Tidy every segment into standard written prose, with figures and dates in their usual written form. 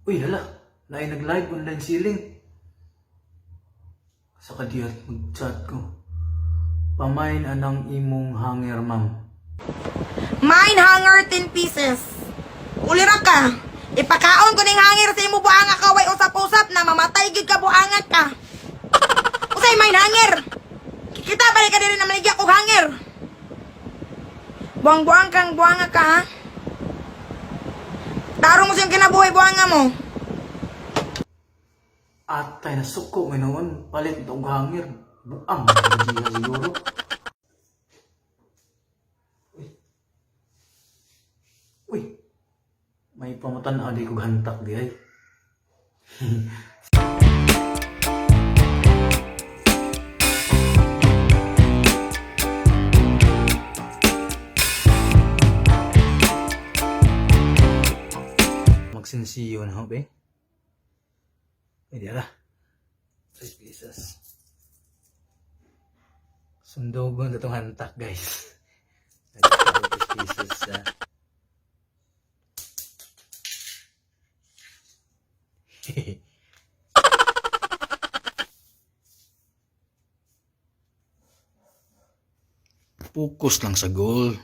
Uy, hala. Naay nag-live online ceiling. Sa kadiyat mag-chat ko. Pamain anang imong hanger, ma'am. Mine hanger 10 pieces. Ulira ka. Ipakaon ko ning hanger sa imo buanga ka way usap-usap na mamatay gid ka buanga ka. Usay mine hanger. Kikita ba ka diri na maligya kog hanger? Buang-buang kang buanga ka ha. Tarong mo siyang kinabuhi buanga mo. Atay na suko may noon. Palit og hanger. Buang na siguro. Uy. Uy. May pamutan-aw di kog hantak di ay. Magsinsiyo na ho, be. Ay, di ala. 3 pieces. Sundogon na itong hantak, guys. 3 pieces sa... Focus lang sa goal.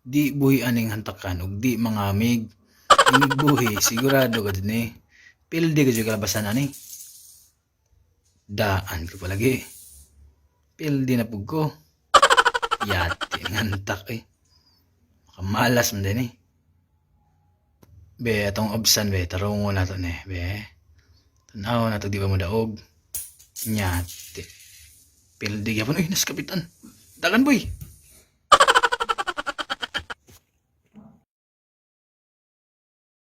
Di buhi aning hantakan ug di mangamig. Inig buhi, sigurado ka din eh. Pildi ka dyan kalabasan ani. Daan ko palagi. Pildi na pug ko. Yati, ang hantak eh. Makamalas man din eh. Be, atong obsan be, tarungo na to ni, be. Tanaw na to, di ba mo daog? Nyati. Pildi gyapon, uy, nas kapitan. Dagan boy.